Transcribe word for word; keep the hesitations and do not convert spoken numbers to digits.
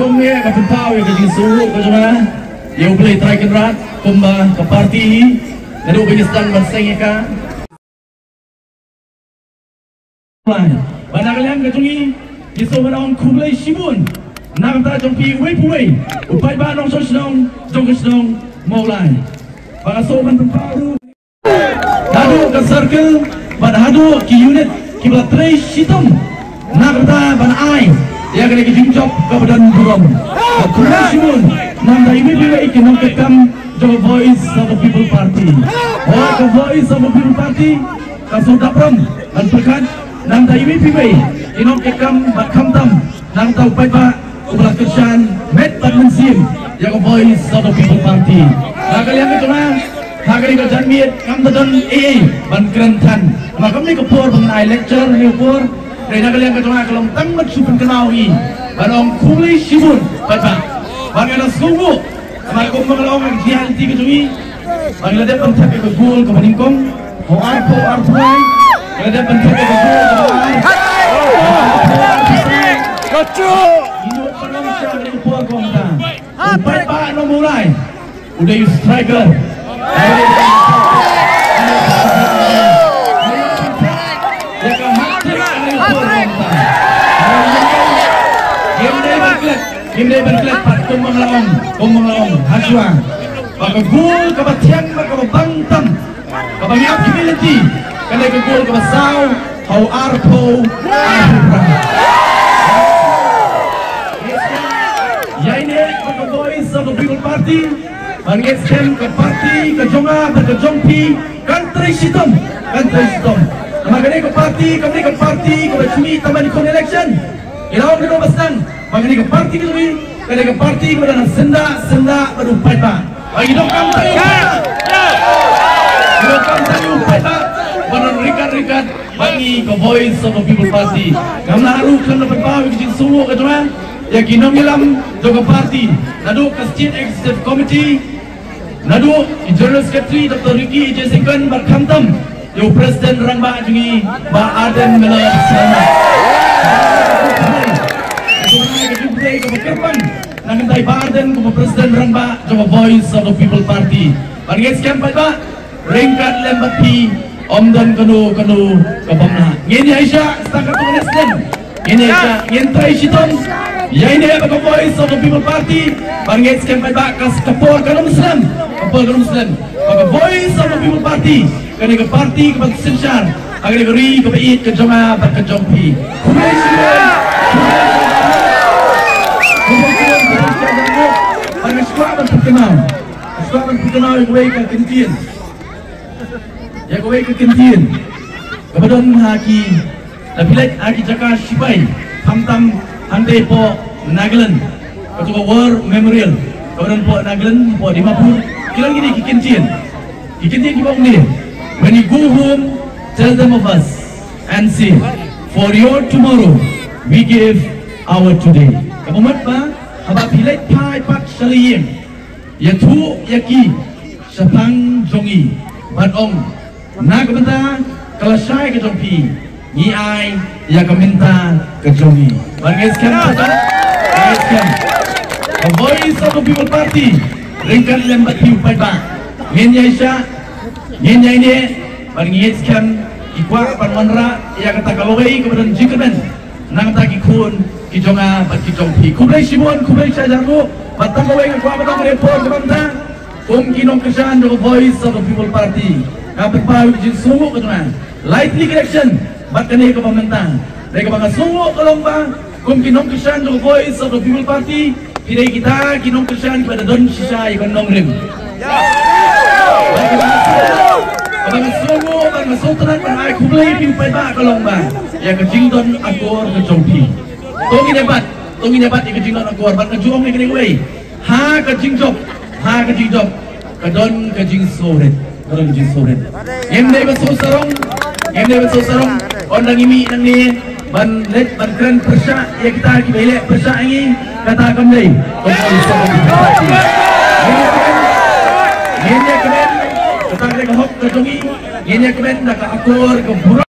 Kumne ka pynpaw ïa ka jingsngew ka jong nga ïa U Blei Trai Kynrad kumba ka party hi naduh ba ngi sdang ban seng ïa ka. Ba na ka liang ka jong ngi ngi sngewbha ban ong khublei shibun na ka bynta jong phi uwei pa uwei u paidbah nongshong shnong jong ka shnong Mawlai. Ba nga sngewbha ban pynpaw ruh naduh ka circle bad haduh ki unit kiba la trei shitom na ka bynta ban ai ïa kane ka jingjop kaba don burom. Khublei shibun na ka bynta iwei pa iwei ki nongkitkam jong ka Voice of the People Party. Ka Voice of the People Party ka sngewdap burom ban pyrkhat na ka bynta iwei pa iwei ki nongkitkam bad khamtam na ka bynta u paidbah uba la kyrshan met bad mynsiem ïa ka Voice of the People Party. Na ka liang ka jong nga ha kane ka janmiet ngam da don ei ei ban kren than. Namar kumne ka por ba ngan ai lecture ne ka por, dei na ka liang ka jong nga ka long tang ban shu pynkynmaw ïa i ban ong khublei shibun paidbah. Ba nga da sngewnguh namar kumba nga la ong ha ka jingïaid lynti ka jong i ba ngi la dep ban thep ïa ka goal kaba nyngkong. Hooid, hooid, hooid. Ngi la dep ban thep ïa ka goal kaba ar. Ka chu. Ïa u paidbah nong Mawlai u dei u striker. Ïa ka hat-trick ka dei u paidbah nong Mawlai. Ngim dei ban klet, ngim dei ban klet pat kumba nga la ong, kumba nga la ong ha shuwa. Ba ka goal kaba thiang bad kaba bang tam kaba ngi ap khmih lynti ka dei ka goal kaba saw ha u arphew arphew phra. Ïa ine ba ka Voice of the People Party, ba ngeit skhem ka party ka jong nga bad ka jong phi kan trei shitom, kan trei shitom. Namar kane ka party kam dei ka party kaba shmih tang ban ïakhun election. Ïa la ong kano ba sdang ba kane ka party ka jong ngi ka dei ka party kaba don ha syndah syndah bad u paidbah. Ba ngi donkam tang ïa u paidbah. Ngi donkam tang ïa u paidbah ba don ryngkat ryngkat bad ngi ka Voice of the People Party. Ngam lah ruh khlem da pynpaw ïa ka jingsngewnguh ka jong nga ïa ki nongïalam jong ka party naduh ka State Executive Committee, naduh i General Secretary Doctor Ricky A J Syngkon bad khamtam ïa u President Rangbah jong ngi Bah Ardent Miller Basaiawmoit. Ka jingkhublei kaba kyrpang na ka bynta i Bah Ardent kum u President Rangbah jong ka Voice of the People Party. Bad ngeit skhem paidbah ryngkat lem bad phi ym don kano kano ka bym lah. Ngin ïaishah tang katto katne snem. Ngin ïaishah, ngin trei shitom ïa ine ba ka Voice of the People Party. Bad ngeit skhem paidbah ka por kan ym slem, ka por kan ym slem ba ka Voice of the People Party ka dei ka party kaba synshar ha kane ka ri kaba ïeit ka jong nga bad ka jong phi. Khublei shibun. Khublei shibun, khublei shibun. Bad nga sngewbha ban pynkynmaw, nga sngewbha ban pynkynmaw ïa kawei ka kyntien. Ïa kawei ka kyntien kaba don ha ki, lada phi leit ha ki jaka shipai, khamtam hangtei hapoh Nagaland, kato ka War Memorial kaba don hapoh Nagaland, hapoh Dimapur, ki don kine ki kyntien. Ki kyntien kiba ong ne, "When you go home, tell them of us and say, for your tomorrow, we give our today." Kaba mut ba haba phi leit phai pat sha la ïing, ïathuh ïa ki shaphang jong ngi bad ong, na ka bynta ka lashai ka jong phi ngi ai ïa ka mynta ka jong ngi. Bad ngeit skhem paidbah, ngeit skhem. Ka Voice of the People Party ryngkat lem bad phi u paidbah ngin ïaishah, ngin ïaineh bad ngeit skhem ki kwah ban wanrah ïa kata ka lawei kaba don jingkyrmen na ka bynta ki khun ki jong nga bad ki jong phi. Khublei shibun, khublei shihajar nguh. Bad tang kawei nga kwah ban ong ka dei por kaba mynta kum ki nongkyrshan jong ka Voice of the People Party, nga pynpaw ïa ka jingsngewnguh ka jong nga. Lai tylli ka election bad kane kaba mynta. Dei kaba nga sngewnguh ka long ba kum ki nongkyrshan jong ka Voice of the People Party, ki dei kita ki nongkyrshan kiba da don shisha ïa ka nongrim. Kaba nga sngewnguh, kaba nga sngewnguh, kaba nga sngewtynnat ban ai khublei ïa phi u paidbah ka long ba ïa ka jingdon akor ka jong phi. To ngin ïa bat, to ngin ïa bat ïa ka jingdon akor. Bad nga ju ong ïa kane kawei, ha ka jingjop, ha ka jingjop ka don ka jingsngewrit, ka don ka jingsngewrit. Ngim dei ban sngewsarong, ngim dei ban sngewsarong. Ynda ngi mih nangne ban leit ban kren pyrshah ïa kita kiba ïaleh pyrshah ïa ngi, kata kam dei. Ngin ïa kmen, ngin ïa kmen, kata ka dei ka hok ka jong ngi. Ngin ïa kmen da ka akor ka burom.